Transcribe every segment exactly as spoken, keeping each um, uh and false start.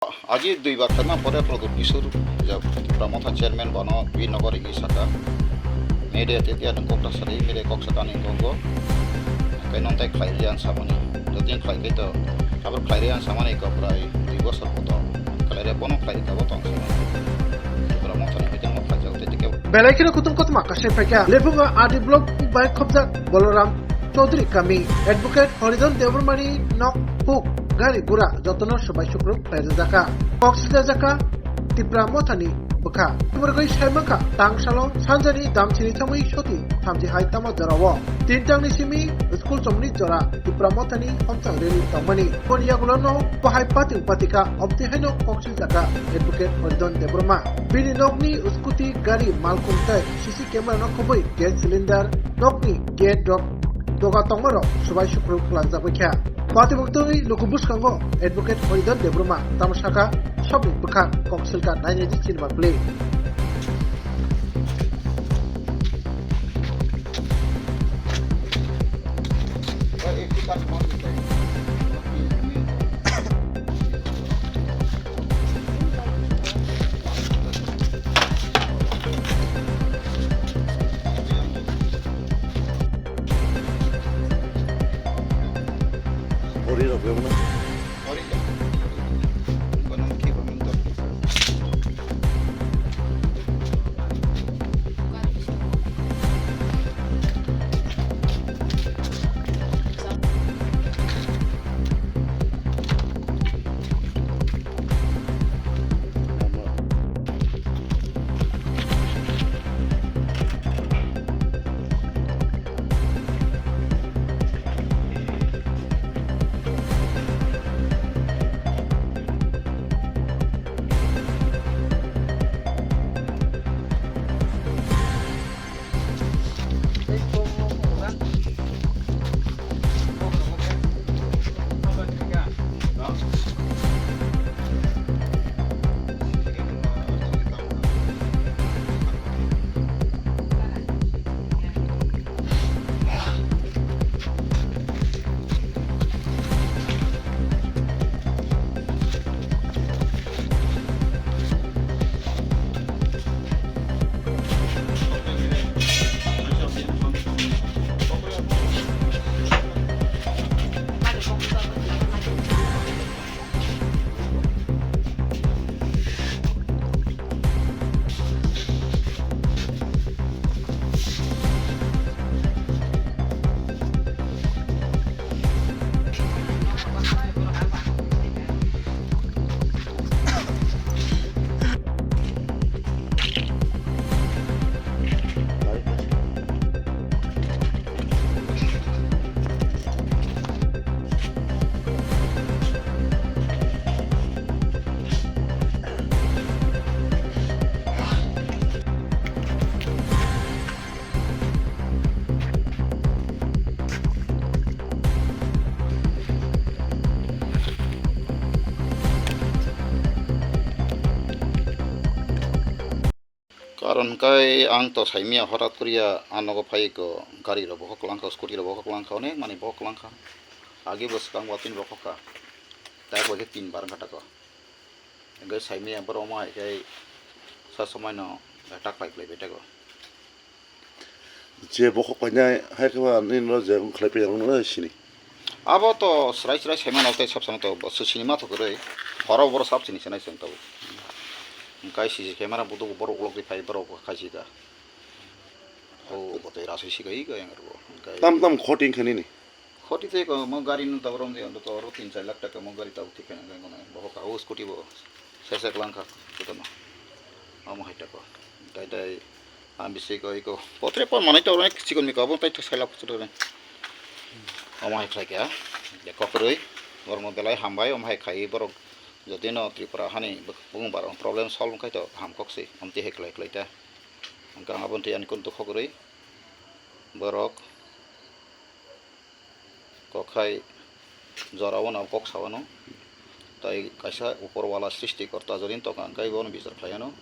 Agi duibar khaima pore Pradyot Kishore, ja Tipra Motha chairman, bono bini nogo ringwi saka. Media te tiya nwng kok ta sari, media kok saka ni kok go. Kai non tai khlai ri ang samani. Jotini khlai kai to, abro khlai ri ang samani ko prai dui bosor koto. Khlai re bono khlai ri kabo tong samani. Tipra Motha ni hoite mo khlai jago te tike. Belai kheno kutung kotoma kasai phaikha. Lephungo R D block bai khobjak Boloram Chaudhary kami, Advocate Horidon Debbarmani nok huk gari gura jotono swbai sukruk khlaijakha. Kok sijakha Tipra Mothani bwkha. Borogwi saimankha tangsalo sanjani damchini thangwi soti thamchi hai tamo jorao. Tintangni simi school chomni jora Tipra Mothani homchang rili tongmani. Boni yagulono bahai pating patika obti haino kok sijakha Advocate Horidon Debbarma. Bini nokni scooty gari malkhung tei C C camera no khobwi gas cylinder, nokni gate rok doga tongmarok swbai sukruk khlajagwi kha. Patibok twi luku bwskango Advocate Horidon Debbarma tamo sakha, sobni bwkha kok silka nainai di chini manpli. Karon kai ang to saimia horat koriya, ang nogo phai ko gari rok bohok langkha, scooty rok bohok langkha, onek mani bohok langkha. Agi bo swkang watwini bohok kha. Tak bai khe tin bar wngkha tako. Hingke saimia borok omo hai khe sa somai no tak pai khlai bai tako. Je bokhok painai hai khe ba nini no je wng khlai pai rok no sini. Abo to srai srai sai mano tei sab samo to bo sini ma thok rwi. Horo boro sab sini sanai song to. Kai C C camera budu borok ulok di phai borok khai si da. O bo tei rasui si gai gai ang ro. Tam tam khoti wngkha nini. Khoti tei ko mo gari no tabrom de to oro tin char lakh taka mo gari tabuk thik khe nang nang boho ka o scooty bo sesek langkha jotono. Amo hai tako. Tai tai ang bisi ko iko potre pon manai to onek chikon miko abo tai to selak chutore. Amo hai khlai kha. De kokroi bormo belai hambai, amo hai khai borok jotino Tripura hani bung barong problem solve khai to ham kok si amti hai khlai khlai ta. Ang kang abon tei ani kun to kokroi borok Kokhai jorao no kok sao no, tai kaisa upor wala srishti korta jodin tongkha, hwnkhe bono bichar khlai ano.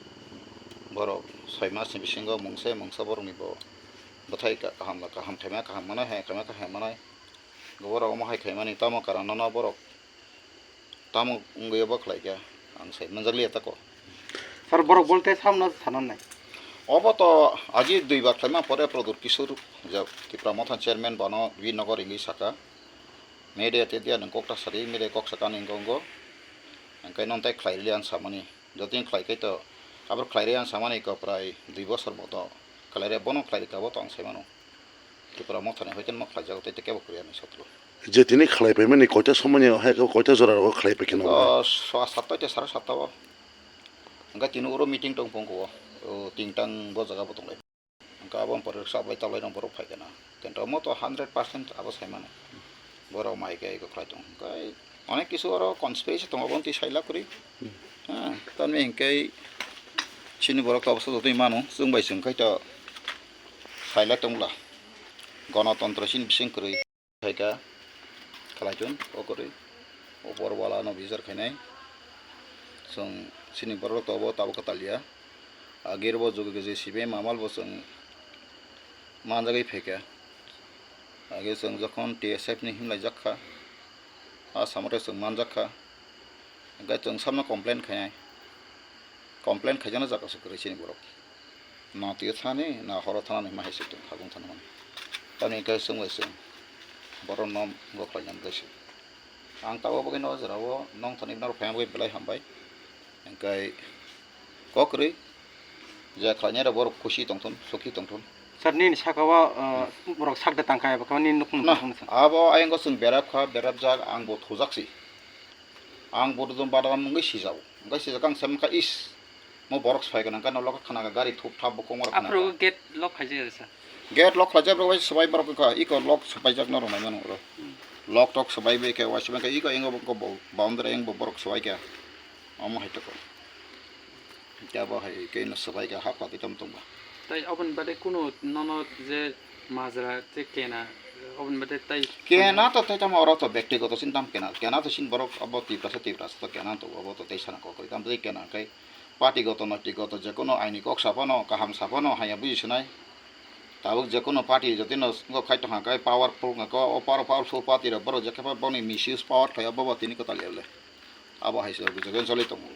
Borok soi mas ni bisingo mungsa mungsa borok ni bo bwthai kaham kaham khaima kaham manai, hai khaima kaham manai. Borok omo hai khaimani tamo karon no borok tamo wngwi obo khlai kha. Ang sai manjak liya tako. Sir, borok bolte samno sana nai. Obo to agi duibar khlaima pore Pradyot Kishore je Tipra Motha chairman bono bibhinno gor ringwi saka. Media te dia nang kok ta sari, media kok saka ni wngkha wngkha. Ang kai non tai khlai liya ang samani. Jotoni khlai kai to abor khlai re ang samani ko prai dui bosor moto khlai re bono khlai rika bo to ang sai mano. Tipra Motha ni hoite mo khlai jago tei kebo kwrwi ani sotro. Je tini khlai paimani koita somoni hai koita jora rogo khlai paikhe no? O, soa satta te sara satta o. Hingke tini oro meeting tong pung ko. O, tingtang bo jaga bo tonglai. Hingke abo pore sablai tablai rong borok phai kana. Tento mo to hundred percent abo sai mano. Borok mai ke eko khlai tong. Hingke onek kisu oro conspiracy tong abo twi sai la kwrwi. Ha, tamni hingke chini borok to abo jotoi mano. Chwng bai chwng khai to sai la tongla. Gonotontro chini bising kwrwi. Khaika khlaichun okorwi opor wala no bichar khainai. Chwng chini borok tobo tabuk kwtal ya. Agir bo jugo J C B mamal bo chwng manjagwi phaikha. Age chwng jokhon T S F ni himlai jak kha, a samate chwng manjak kha. Hingke chwng samno complain khainai. Complain khaijakna jaga se kwrwi chini borok. Na twi thani, na horo thani, ma hai se tong, habung thani mani. Tamni hingke chwng bai chwng borok no bo khlai nang bai se. Ang tabuk bagwi no jora o nong thani norok phai bagwi belai hambai. Hingke kok kwrwi je khlainai rok borok khusi tongthun, sukhi tongthun. Sir, nini saka o, uh, borok sak da tangkha eba khe nini nukung Na, tongthun sir. Abo ayang o chwng berap kha, berap jak, ang bo thujak si. Ang bo dum badam wngwi sijao. Wngwi sijak ang sem kha is. Mo borok soi gana gana loka khana gari thup thap bo kongor khana. Aphuru gate lock khaijak sir. Gate lock khlaijak rok bai swbai borok kha iko lock swbaijak norok nai mano oro. Hmm. Lock tok swbai bai khe waisima khe iko ingo bo boundary ang bo borok swbai khe. Omo hai toko. Khe abo hai khe no swbai khe hap hap itom tongba. Tai oboni bade kuno nono je majra je kena oboni bade tai Kena to tai tamo oro to bektigoto sin tam kena. Kena to sin borok abo Tiprasa Tiprasa to kena to abo to tai sana kokoi tam tai kena kai. Party goto noiti goto je kono aini kok saphano kaham saphano haya buji sinai. Tabuk je kono party jotino ngo khai tongkha kai powerful nga ko o power powerful party rok borok je khe boni misuse power khlai abo bo tini kwtal ya le. Abo hai se bujo gen choli tongo.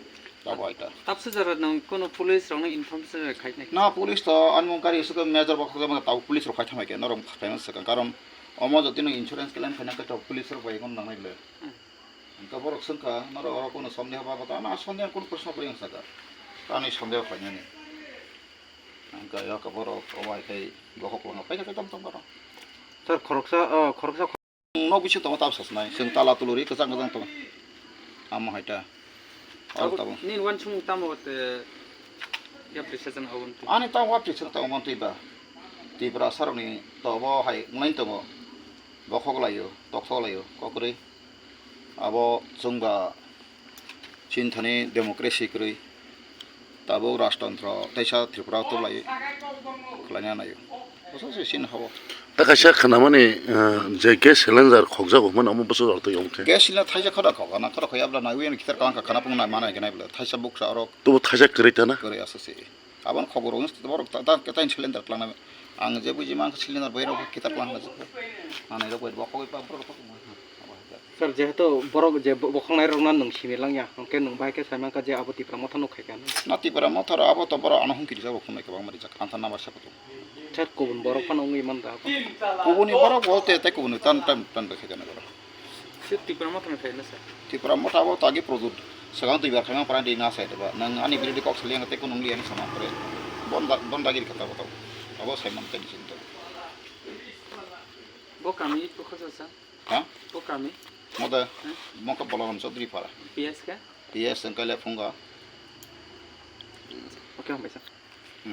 Abo hai ta. Tapsa jora nang kono police rok no inform se khai nai. Na police to anmung kari suka major bokha jama tabuk police rok khai thamai ke norok khai man saka karon omo jotino insurance claim khai nang kai to police rok bai kon nang nai le. Hmm. Hingke borok swngkha, norok oro kono sondeho ba kota? Ano sondeho kono proshno kwrwi ang saka. Tamni sondeho khlainani. Hingke ayok borok obo hai khai bokhok lama paikha khe tong tong borok. Sir, khoroksa, o, khoroksa kho- Nok bisingo tongo tabsa swnai. Chwng tala tuluri kwchang kwchang tongo. Amo hai ta. Abo tabuk tabuk. Nini uansukmung tamo te yapri sajana obo twi? Ani tamo yapri sajana obo twi ba. Tiprasa rokni tobo hai wnglaini tongo. Bokhok laio, tokthok laio, kokrwi. Abo chwngba chini thani democracy kwrwi, tabuk rajtantro teisa Tripura o tublai khlaina naio. Bwswk se chini habo. Ta kaisa khnamani, eh, je gas cylinder khokjago hwnmani omo bwswk rok twi omo khe. Gas cylinder thaisa khada khok, ana khada khok yabla naiwi ani kitar kang kha khana pung nai mana khe nai bwle thaisa buksa orok. Tubo thaisa kwrwi tana? Kwrwi aswk se. Aboni khobor wngwi borok ta, ta, ta cylinder twlangna. Ang je buji mankha cylinder bai rok kitar twlang na. Manai rok bai bo khogwi pa borok khogwi ma. Sir, jehetu borok je bo-, bokhoknai rokno nwng simi langya, hwnkhe nwng bahai khe sai mankha je abo Tipra Motha nuk khai kha. Na Tipra Motha ro abo to borok ano hum kiri jago phunai kwbangma rijak. Ang ta number sa kutung. Sir, kubun borok phano wngwi man da abo. Kubuni borok bo te, te kubuni tan, tan, tan bai khai kha na borok. Sir, Tipra Motha no khaina sir. Tipra Motha abo to agi product. Swkang duibar khaima pran di na sai deba. Nang ani biridi kok sali ang te kunung li ani sama pore. Bon da, bon dagiri kata bo to. Abo sai man te di sin to. Bo kami ko khosa sa? Ha? Bo kami? Moda, Hmm? Mokha Balaram Chaudhary para. P S ka? P S ang kale phunga. Okay, hambai sir.